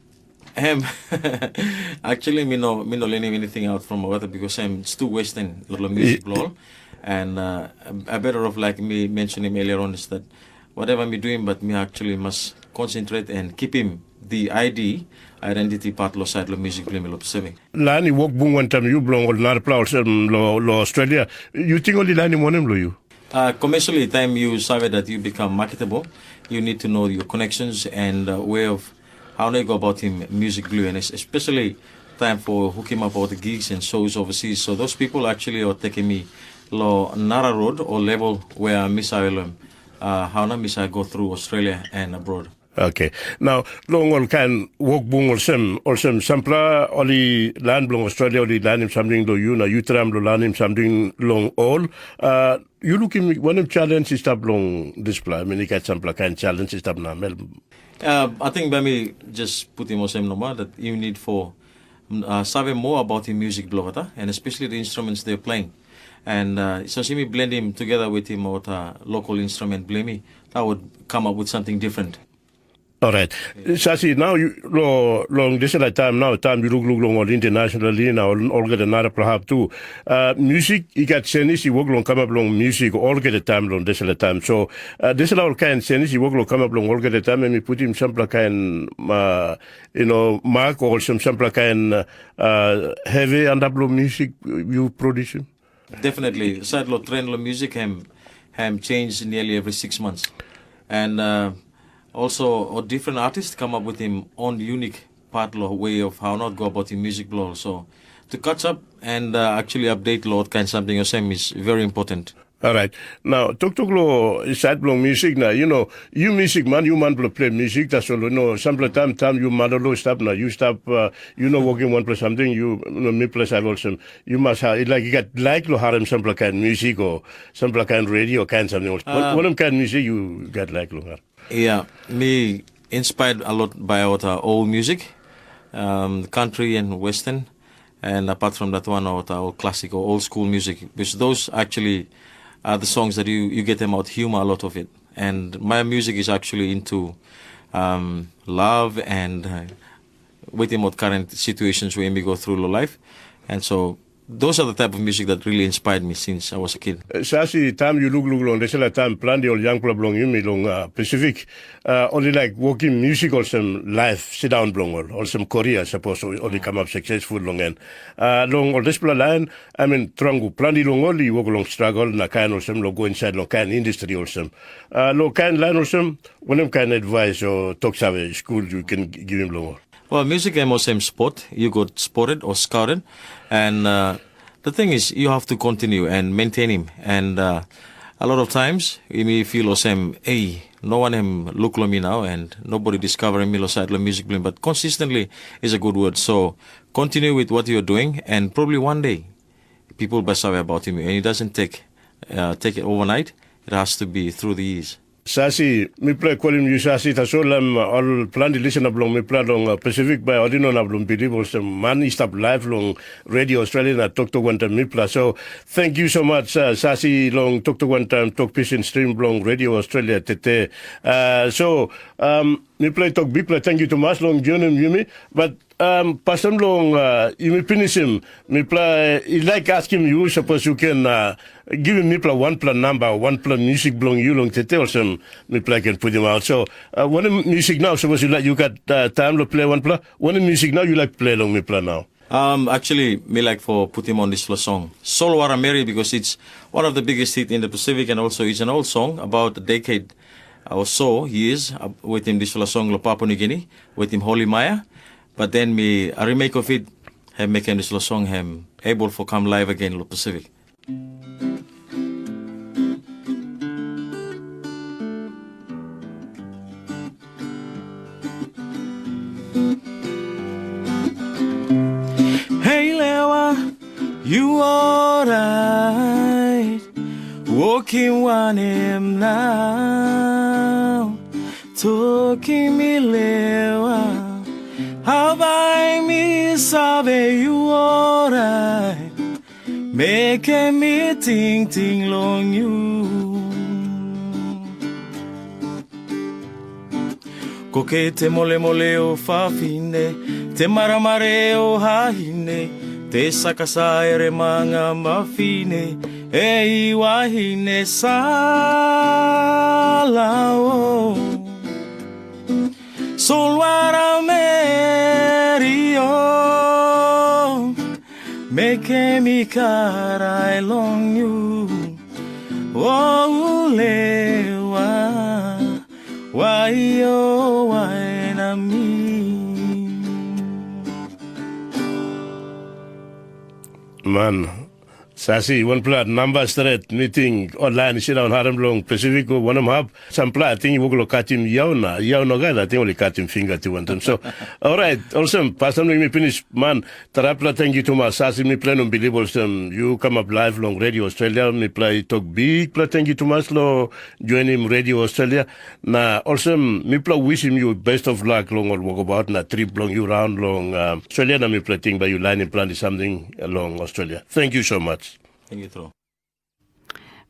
Hem, actually, mi no mi no learning anything out from Awata because hem it's too western lo music lo. And uh, I better off, like me mentioned him earlier on, is that whatever me doing, but me actually must concentrate and keep him the I D identity part lo side lo music lo me lo Pacific. Lain i wok bung wantaim yu bilong ol narapela olsem lo, lo Australia. Yu ting ol i lainim wanem lo yu? Uh, commercially, time you save that you become marketable, you need to know your connections and uh, way of how they go about him music blue, and especially time for hook him up all the gigs and shows overseas. So those people actually are taking me lo nara road or level where Miss Island, uh, how na Miss I go through Australia and abroad. Okay. Now, long ol kain wok bung olsem, olsem sampela ol i lain bilong Australia ol i lainim samting long yu, na yu traim long lainim samting long ol. Uh, yu lukim wanem challenge i stap long dispela? I mean, i gat sampela kain challenge i stap namel. Uh, I think by me just put him olsem nomad that you need for uh, save more about the music blogata and especially the instruments they're playing. And uh, so see me blend him together with him with a local instrument blame me, that would come up with something different. Alright. Sasi, nau long dispela taim nau, taim yu lukluk long ol internationally na olgeta narapela hap tu, musik i gat senis i wok long kamap long musik olgeta taim long dispela taim. So dispela ol kain senis i wok long kamap long olgeta taim, em i putim sampela kain, you know, mak o olsem sampela kain hevi antap long musik yu produsim. Definitely, side lo trend lo music hem hem change nearly every six months, and uh, also a different artist come up with him own unique part lo way of how not go about him music lo. So to catch up and uh, actually update lo what kind something or same is very important. Alright. Now, toktok lo side bilong music na, you know, you music man, you man bilong play music, tasol, you know, sampela taim taim you malolo stap na you stap, uh, you know, working one plus something, you, you know, me plus I also. You must have, like, you got like lo harem sampela kain music or sampela kain radio kain something. What, uh, what kind of music you got like lo har? Yeah, me inspired a lot by our uh, old music, um, country and western, and apart from that one, our, our classic or old school music, because those actually are the songs that you, you get them out humor a lot of it. And my music is actually into um, love and uh, with him what current situations where we go through lo life, and so those are the type of music that really inspired me since I was a kid. Sasi, taim yu lukluk long dispela taim planti ol yangpela bilong yumi long uh, Pacific, uh, ol i laik wokim musik olsem laip sindaun bilong ol, olsem Korea sapos ol i kamap successful long en. Uh, long ol dispela lain, I mean, tranggu planti long ol i wok long struggle na kain olsem long go inside long kain industry olsem. Uh, long kain lain olsem, wanem kain advice o toksave skul yu ken givim long ol? Well, music em olsem sport, you got spotted or scouted, and uh, the thing is, you have to continue and maintain him. And uh, a lot of times, you may feel olsem, hey, no one em look lo me now, and nobody discovering me lo side lo music blim. But consistently is a good word. So continue with what you're doing, and probably one day, people will be sorry about him. And it doesn't take uh, take it overnight. It has to be through the years. Sasi, mipela i kolim yu Sasi, tasol em ol planti lisena bilong mipela long uh, Pasifik bai ol i no inap long bilip olsem man i stap laip long Radio Australia na toktok wantaim mipela. So, thank you so much uh, Sasi long toktok wantaim tok pisin stream bilong Radio Australia tete. Uh, so, um, mipela i tok bikpela thank you tumas long joinim yumi, but Um, pasin bilong uh, yumi pinisim, mipela i laik askim yu, sapos yu ken uh, givim mipela wanpela namba, wanpela musik bilong yu long tete olsem mipela ken putim aut. So, uh, wanem musik nau, sapos yu laik, yu gat uh, taim long play wanpela, wanem musik nau yu laik play long mipela nau? Um, actually, me like for put him on this song, Solwara Mary, because it's one of the biggest hit in the Pacific, and also it's an old song about a decade or so years uh, with him this song, Lo Papua New Guinea, with him Holy Maya. But then me a remake of it, have make him this song, him able for come live again lo Pacific. Hei lewa, Yu orait, wokim wanem nau? Tokim mi lewa, hau bai mi save yu orait? Mekim mi tingting long yu. Koke te molemole o fafine, te maramare o haine, te sakasa ere manga mafine, ei wahine sala o. Solwara meri o, mekim mi karai long yu. O ulewa, wai o wai na mi. Man, Sasi, wanpela namba stret, mi ting ol lain i sindaun harim long Pasifik o wanem hap, sampela ating i wok long katim yau na, yau nogat, ating ol i katim finga tu wantaim. So, orait, olsem, pastaim mi pinis, man, tarapela tenkyu tumas, Sasi, mipela no bilip olsem, yu kamap laip long Radio Australia, mipela i tok bikpela tenkyu tumas long joinim Radio Australia, na olsem, mipela wisim yu best of luck long ol wokabaut na trip bilong yu raun long uh, Australia, na mipela ting bai yu lainim planti samting long Australia. Thank you so much. Thank you, Tro.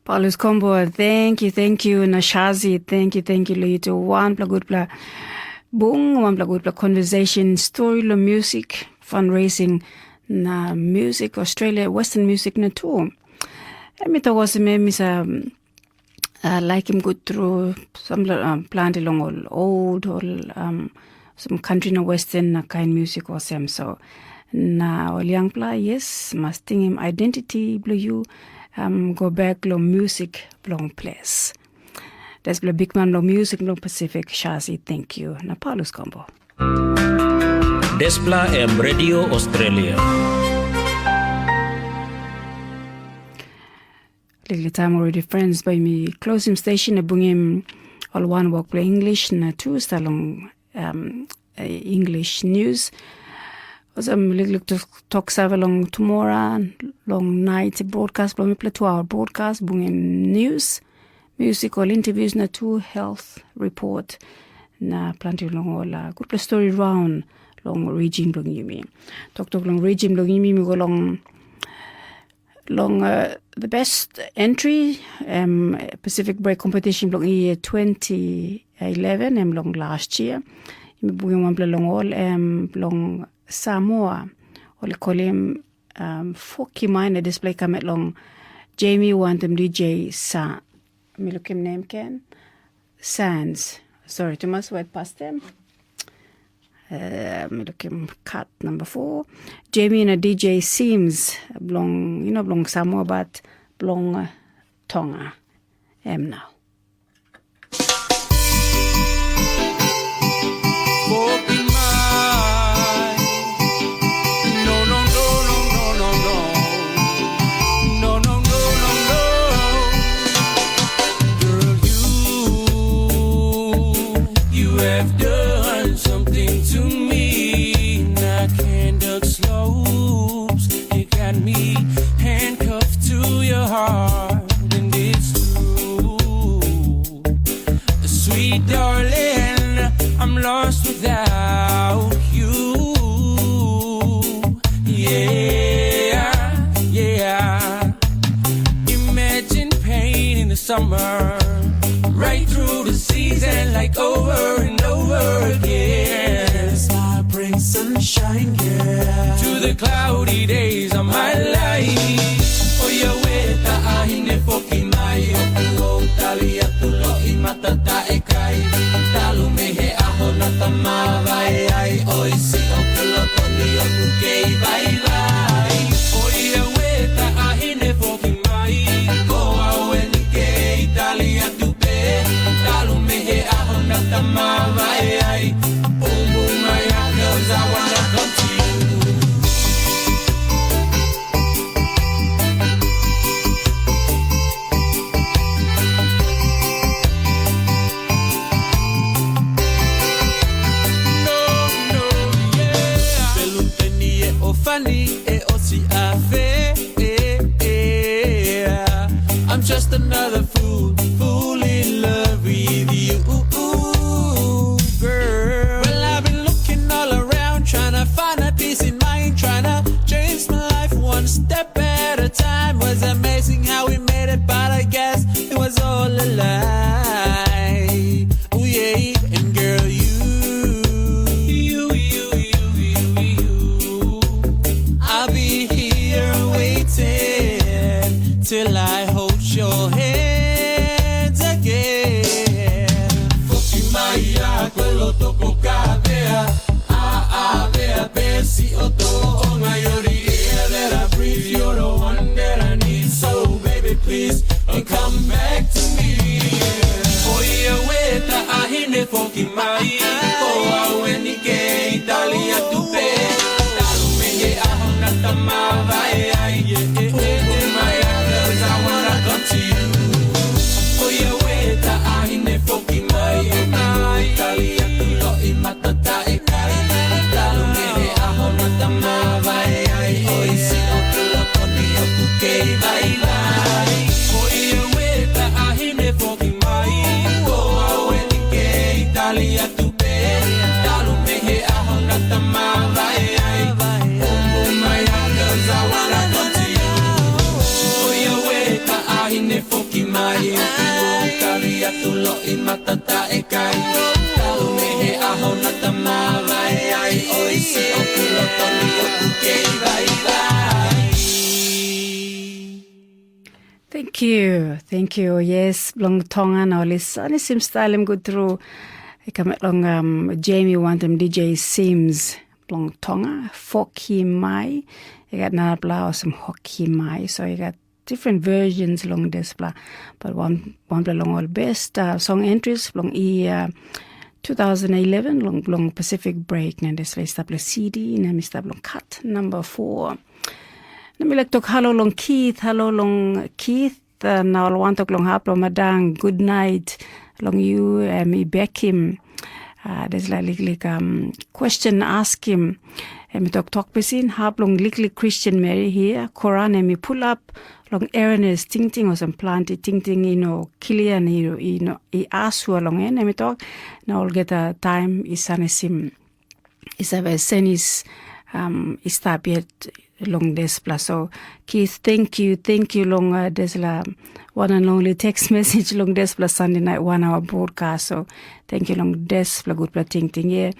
Paulus Kombo, thank you, thank you, na Shazi, thank you, thank you, Luito. Wanpela gutpela bung, wanpela gutpela conversation, story lo music, fundraising, na music, Australia, Western music na tu. Em i tok olsem em i sa, um, uh, laikim gut tru, sampela, um, planti long ol old, ol, um, some country na Western na kain music olsem. So, na ol yangpela, yes, mas tingim identity bilong yu, um, go back long music bilong ples. Dispela bikman bilong music bilong Pacific, Shazi, thank you. Na Paulus Kombo. Dispela em Radio Australia. Liklik taim already, friends, bai mi closing station na bungim ol wan wok bilong English na tu sta long, um, eh, English news. Olsem liklik tok, tok save long tumora, long night broadcast bilong mipela two hour broadcast, bungim news, music, ol interviews na tu health report na planti long ol, uh, gutpela story round long region bilong yumi. Toktok long region bilong yumi, mi go long long, uh, the best entry, um, Pacific Break competition bilong year twenty eleven, em long last year. Mi bungim wanpela long ol, em long Samoa. Ol kolim, um, Foki Minor display kamet long Jamie wantem D J Sa. Mi lukim nem ken. Sands. Sorry, tumas wet pastem. Uh, mi lukim kat number four. Jamie na D J Sims, blong, you know, blong Samoa, but blong, uh, Tonga. Em now. Girl, you, you have done something to me. Not hand up slopes, you got me handcuffed to your heart, and it's true. Sweet darling, I'm lost without you. Yeah, yeah. Imagine pain in the summer, right through the season, like over and over again. Yes, I bring sunshine, yeah, to the cloudy days of my life. Oia we ta ahine foki mai, o kuo tali atu lo i mata ta e kai. Talu me he aho na ta mavae ai, oisi o kulo toni o kukei vaivai. Oia we ta ahine foki mai, ko au e ni kei tali atu pe. Talu me he aho na ta mavae ai, umbu mai a goes I wanna come to you. No, no, yeah. Peluteni e ofani e osi afe. Thank you, thank you. Yes, bilong Tonga na ol i sanisim stalim gut tru. I kam long um, Jamie wantam D J Sims bilong Tonga, Foki Mai. I got narapela olsem Hoki Mai. So I got different versions long dispela. But one one long all best uh, song entries long i uh, two thousand eleven long, long Pacific Break na dispela i stap long C D na mi stap long cut number four. Na mi laik tok halo long Keith, halo long Keith, uh, na ol wantok long hap long madang, good night long you, em i bekim. Uh, dispela liklik um, question askim. Em i tok tok pisin, hap long liklik Christian Mary hia, Koran em i pulap long Ernest tingting olsem planti tingting i no klia na i, i, no, i asua long en, em i tok, na olgeta taim i sanisim i save senis um, i stap yet long dispela. So Keith, thank you, thank you long uh, dispela one and only text message long dispela Sunday night one hour broadcast. So thank you long dispela gutpela tingting. Yeah.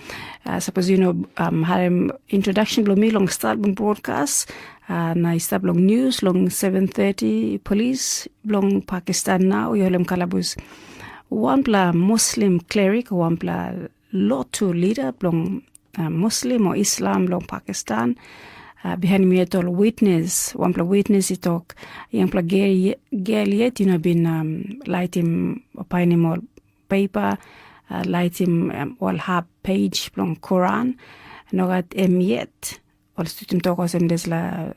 Uh, suppose you know um, harem introduction bilong mi long start bilong broadcast. Uh, na i stap long news long seven thirty police bilong Pakistan now i holem kalabus wanpela Muslim cleric, wanpela lotu leader bilong uh, Muslim o Islam long Pakistan. Uh, behind mi at all witness, wanpela witness i tok, yangpela gel yet i no bin um, laitim o painim ol pepa, uh, laitim um, ol hap page bilong Koran. Nogat em yet, ol stutim tok olsem dispela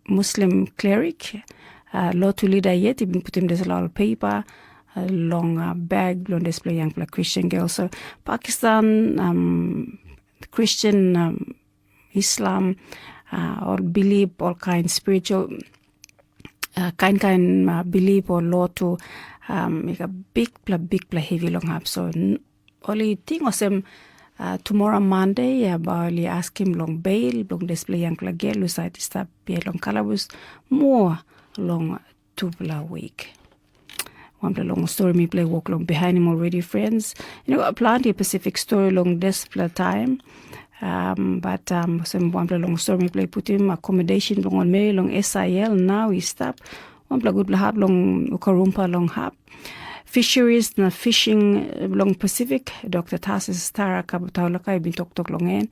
Muslim cleric, uh, lotu leader yet, i bin putim dispela ol pepa uh, long uh, bag bilong dispela yangpela Christian girl. So Pakistan, um, Christian, um, Islam, uh, ol bilip, ol kain spiritual, uh, kain kain uh, bilip o lotu, um, i gat bikpela bikpela hevi long hap. So ol i ting olsem uh, tumora Monday uh, bai ol i askim long bail bilong dispela yangpela gel husat i stap yet long kalabus moa long tupela wik. Wanpela long stori mi play wok long bihainim already, friends. You know, planti Pacific story long dispela time. Um, but um, sem wanpela long stori mi play putim accommodation bilong ol meri long S I L nau i stap. Wanpela gutpela hap long Ukarumpa long hap. Fisheries na fishing bilong Pacific, Dr. Tarsis Tara Kabataulaka i bin toktok long en.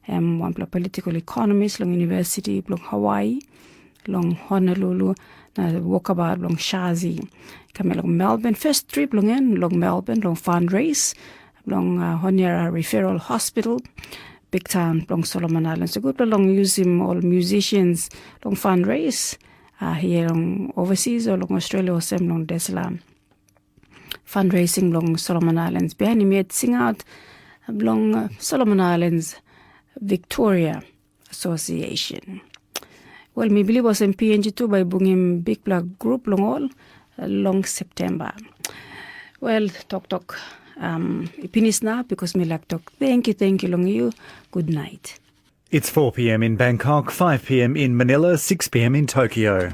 Em wanpela political economist long University bilong Hawaii, long Honolulu, na wokabaut bilong Shazi. Kam long Melbourne, first trip long en long Melbourne long fundraise bilong uh, Honiara Referral Hospital, big town bilong Solomon Islands. So gutpela long usim ol musicians long fundraise uh, here long overseas o long Australia olsem long Deslam. Fundraising bilong Solomon Islands. Behind him yet sing out bilong uh, Solomon Islands Victoria Association. Wel, mi bilip olsem P N G tu bai bungim bikpela grup long ol uh, long September. Wel, toktok um, i pinis na, because mi laik tok thank you, thank you long you. Good night. It's four p.m. in Bangkok, five p.m. in Manila, six p.m. in Tokyo.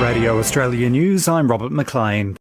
Radio Australia News, I'm Robert McLean.